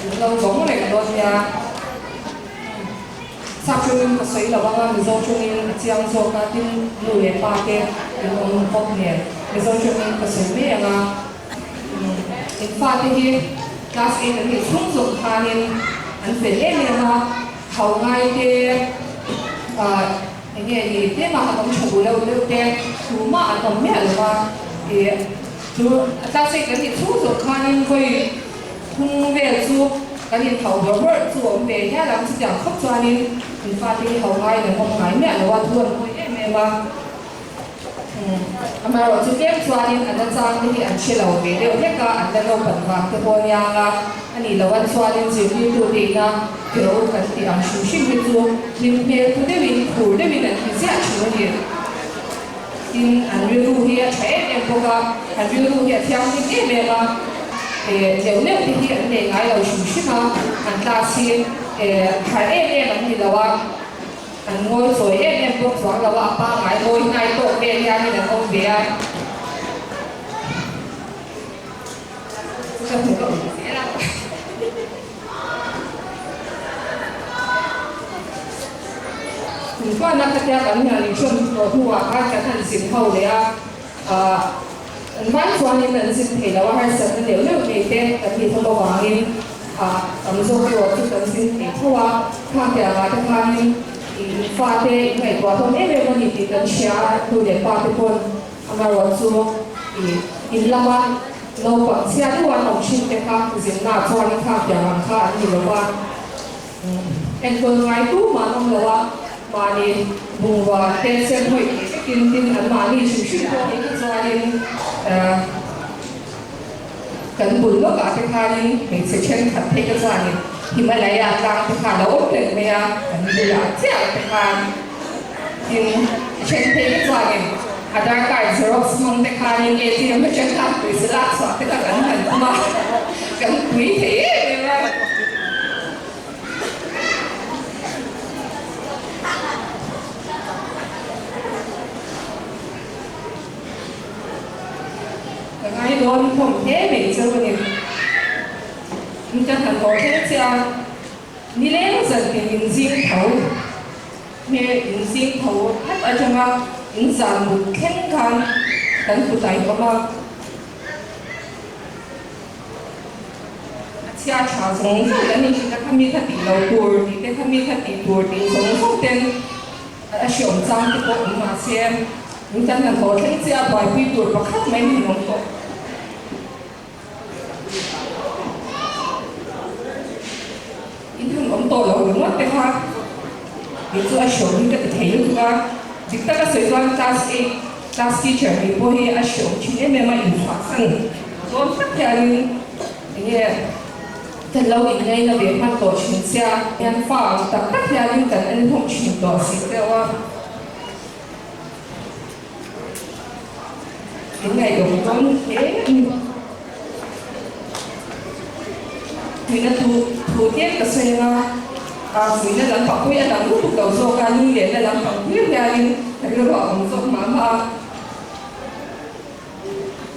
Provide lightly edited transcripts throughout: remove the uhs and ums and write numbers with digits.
In lo vawng reng dawn nia. Sap chungin ka sawi lo anga Mizo chungin a chiang zawk a, tin nu leh pa te in awm bawk nen Mizo chungin ka sawi mai anga. In fate hi class eight an nih chhung zawng khanin an fel em em a, hau ngai te eng nge ni tlema han awm tha duh deuh deuh te tumah an awm miah lo va, ih chu class eight an nih chhung zawng khanin vawi thum vel chu kan inhauh bawrh bawrh chu a awm ve hial ang, chutiang khawp chuanin in fate hi hau ngaiin an awm ngai miah lo a, thu an hawi em em a. Amaherawh chu tlem chuanin a nachang te hi an hre lo ve deuh hlek a, an la naupan vang te pawh ania ang a, a nih loh an chuanin zirtirtu te ina kero kan tih ang hrim hrim hi chu hlim hmel thu deuhin phur deuhin an ti ziah thin a ni. Tin, an rilru hi a tha em em bawk a, an rilru hi a thianghlim em em a, neuh neuh te hi an nei ngai lo hrim hrim a, an class hi harh em em an ni lo a. An ngawi chawi em em bawk chuang lo a, a pangngai ngawi hnai tawk vel hianin an awm ve a. Ka hmu ka awm zel a. Kumtluana khatia kan hian inhrawn tawh hnuah khan kan han zin ho leh a, ah an van chuanin an zin thei lo a, harsatna neuh neuh nei te kan nih hlawm avangin. Ah tam zawk erawh chu kan zin thei tho a, khang te angah te khanin in fate in ngaihtuah hlawm em em a ni tih kan hria a, nu leh pa te pawn amaherawh chu ih in lama naupang chhia deuh an awm thin te kha zinna ah chuanin khang tiang ang kha an ni lo va, enkawl ngai tumah an awm lo a, mahni bungrua te sen hawih thei vekin tin an mahni hrim hrim pawh hi chuanin ah. Kan bul lawkah te khanin hmeichhe thenkhat phei ka chuanin Himalaya tlang te kha a lo awm reng mai a, kan bulah chiah te khan tin then phei ka chuanin Aadhaar card xerox hmang te khanin ATM atang khan pawisa lak chhuah te kha kan han tum a, kan pui thei em em a. Ka ngai dawn khawm hle mai chu a ni. In ka hnathawh thleng che a, nileng zantin in zing tho hme in zing tho phat atanga in zan mut thleng khan kan kut a in awm a. A chhia tha zawng zawng kan inhrilh a, khami kha tih lo tur tih te, khami kha tih tur tih zawng zawng ten A hreawm chang te pawh awm mah se, in kan hnathawh thleng che a buaipui tur pakhat mai min awm tawh. In han awm tawh lo ringawt te kha kei chu a hreawm hi ka ti thei lutuk a, dik taka sawi chuan class eight class teacher nih pawh hi a hreawm thin em em a, inchhuahsan dawn tak hianin enge Kan lo inngaina ve hman tawh thin sia, hian fa ang tak tak hianin kan en hlawm thin tawh si deuh a. In ngaihawm dawn hle a ni. Fuihna thu thu tlem ka sawi anga, a fuihna lampang pawh hi a dang lutuk lo zawk a, lunglenna lampang hlir hianin ka rilru a awm zawk mah mah a.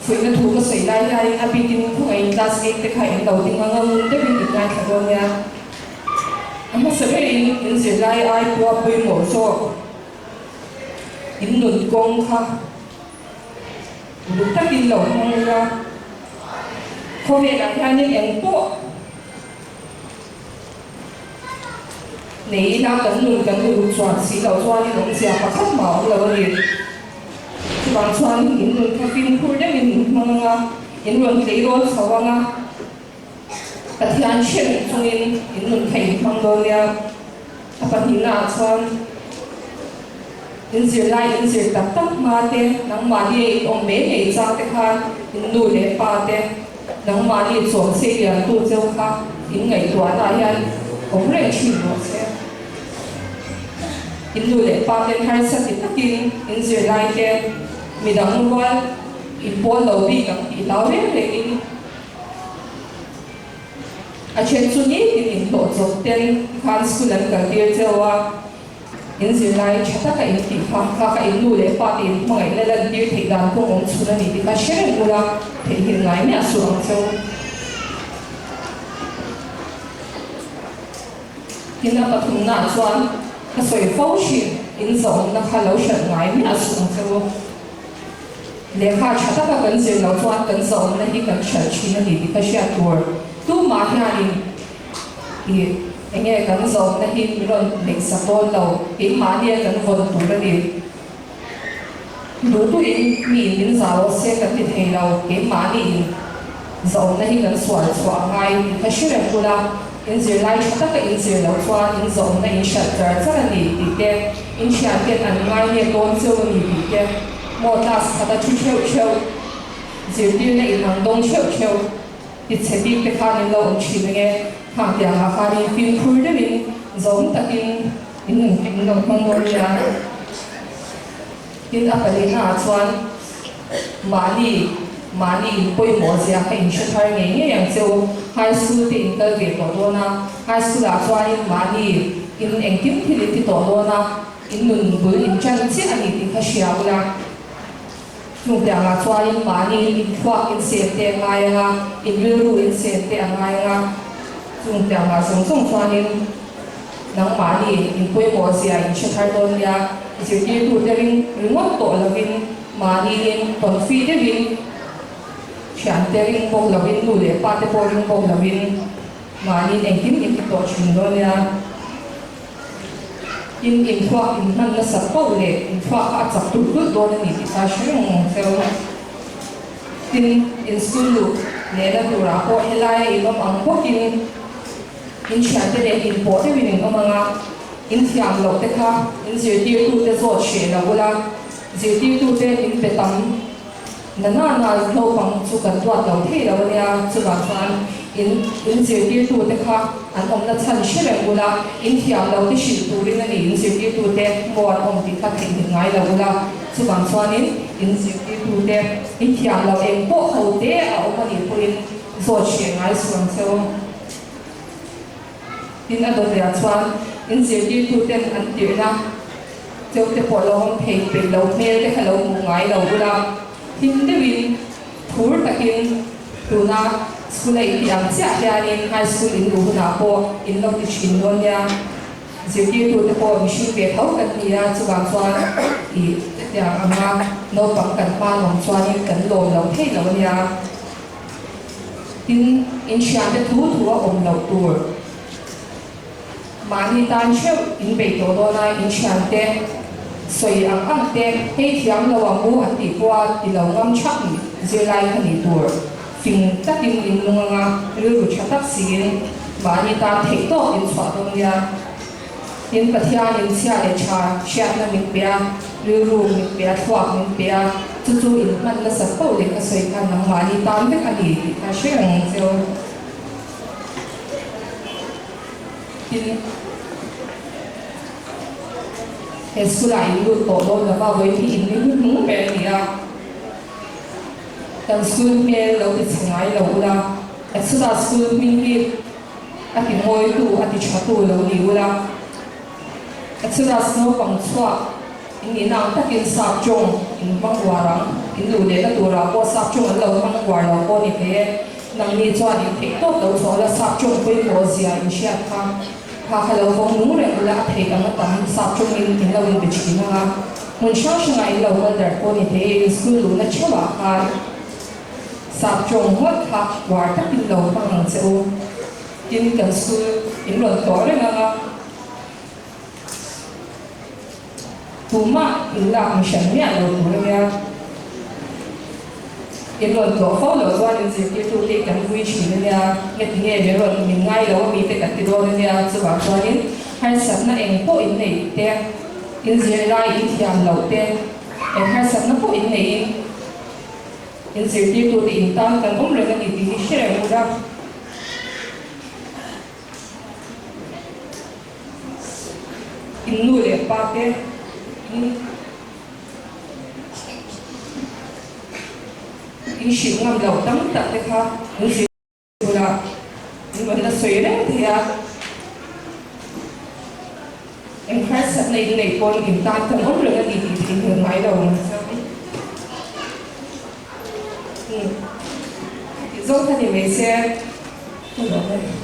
Fuihna thu ka sawi lai hianin a bikin khawngaihin class eight te kha in lo ding ang a, ngun deuhin in ngaithla dawn nia. A hmasa berin in zirlai ai pawha pawimawh zawk in nun kawng kha uluk takin lo hmang ila. Khawvelah hianin eng pawh nei ila kan nun kan uluk chuan si loh chuanin awmzia pakhat mah a awm lo a ni. Chuvang chuan in nun kha fimkhur deuhin in hmang ang a, in rawn tleirawl chho ang a, Pathian hrem chungin in nun kha in hmang dawn nia. A pahnihnaah chuan in zirlai in zir tak tak hma te, nangmahni in awm mai ngei chang te khan in nu leh pa te, nangmahni chawm sei liantu cheu kha in ngaihtuahnaah hian awm reng thin rawh se. In nu leh pa ten harsa ti takin in zirlai te midang rual in pawl lo bik ang tih hlau reng rengin a then chu nitin in hlawh chawp ten khan school an kal tir cheu a, in zirlai tha taka in tih kha kha kha in nu leh pa te in hmangaihna lan tir theih dan kawng awm chhun a ni tih kha hre reng ula theihnghilh ngai miah suh ang cheu. Tin a pathumnaah chuan ka sawi fo thin, in zawhawmna kha lo hralh ngai miah suh ang che u. Lehkha tha taka kan zir loh chuan kan zawhawmna hi kan hralh thin a ni tih ka hriat tur. Tumah hianin i enge kan zawhawmna hi min rawn neihsak dawn lo, keimahnia kan vawn tur a ni. Duhtuin mi in min zah rawh se kan ti thei lo, keimahni in zawhna hi kan sual chhuah a ngai tih kha hre reng bula in zirlai tha taka in zir loh chuan in zawhna in hralh char char a ni tih te, in thian ten an ngai nge dawn cheu a ni tih te, maw class khata thu theuh theuh, zirtirna in ang dawng theuh theuh ti chhe bik te khan in lo awm thin ange, khang tiangah khanin fimkhur deuhin zawm takin In in lo hmang dawn nia. Tin a palina ah chuan mahni mahni in pawimawh zia kha in hre thar ngei ngei ang che u. High school te in kal ve tawh dawn a, high school ah chuanin mahni in engkim thil in ti tawh dawn a, in nun bul in ṭan chiah a ni tih kha hria ula. Chung tiangah chuanin mahni in thluak in sen te a ngai ang a, in rilru in sen te a ngai ang a, chung tiangah zawng zawng chuanin nangmahni in pawimawh zia in hre thar dawn nia, zirtirtute ring ringawt tawh lovin mahni in confi deuhin thiante ring bawk lovin nu leh pa te pawh ring bawk lovin mahni in engkim in ti tawh thin dawn nia. In inthuak in hman nasat poh leh inthuak kha a chak tulh tulh dawn a ni tih kha hre reng ang cheu. Tin, in school luh lehna turah pawh helaia in awm ang bawkin in thiante leh in pawh deuhin in awm ang a, in thiam loh te kha in zirtirtute zawt hreh lo ula, zirtirtute in pe tam Na na na naupang chu kan duat lo thei lo ania, chuvang chuan in in zirtirtute kha an awmna chhan hre reng ula, in thiam lo te hrilh turin a ni in zirtirtute maw an awm tih kha theihnghilh ngai lo ula, chuvang chuanin in zirtirtute in thiam lo eng pawh ho te a awm a nih pawhin zawt hreh ngai suh ang che u. Tin a dawtliah chuan in zirtirtuten an tirhna Cheu te pawh lo awm thei peih lo hmel te kha lo hmuh ngai lo bula hlim deuhin phur takin tuna school a intih ang chiah hianin high school in luh hunah pawh in lo ti thin dawn nia. Zirtirtu te pawh mihring ve tho kan ni a, chuvang chuan ih hetiang anga naupang kan hman awm chuanin kan lawm lo thei lo a nia. Tin, inthiante thu thu a awm loh tur. Mahni tan theuh in bei tawh dawn a, in thiante sawi ang ang te hei thiam lo ang u an tih pawha ti lo ngam thak ni zirlai kha ni tur fing takin in lung anga rilru tha tak siin mahni tan theih tawk in chhuah dawn nia. Tin Pathianin chhia leh tha hriatna min pe a, rilru min pe a, thluak min pe a, chu chu in hman nasa poh leh ka sawi khan nangmahni tan vek a ni tih kha hre reng ang cheu. Tin, he school ah in lut tawh dawn lova vawi hi in ni hnuhnung ber a ni a, kan school hmel lo ti chhe ngai lo ula, Exodus school hming hi a ti mawitu, a ti thatu lo ni ula, Exodus naupang chhuak in nih nang takin sap tawng in hmang uar ang, in luh lehna turah pawh sap tawng an lo hmang uar lo pawh ni thei e. Nangni chuan in theih tawp lo chhuah la, sap tawng pawimawh zia in hriat kha kha kha lo vawng nung reng ula, a theih ang a tam sap tawngin in lo inbe thin ang a, hmun hrang hrangah in lo kal darh pawh ni thei e, in school luhna theuhah khan sap tawng ngawt kha uar takin lo hmang ang che u, tin kan school in rawn tawh reng ang a. Tumah in lak mi hran miah lo tur a nia. In rawn tlawh fo loh chuan in zirtirtu te kan vui thin a nia. Ngeti nge min rawn min ngai lo a mi te kan ti dawn a nia. Chuvang chuanin harsatna eng pawh in neih te, in zirlai in thiam loh te, eng harsatna pawh in neihin in zirtirtu te in tan kan awm reng a ni tih hi hre reng ula. In nu leh pa te in in hrilh ngam loh tam tak te kha an zir bulah in rawn la sawi reng thei a, eng harsatna in neih pawn in tan kan awm reng a ni tih theih hmel ngai lo ang chuan tih zawng kha ni mai se ka lawm e.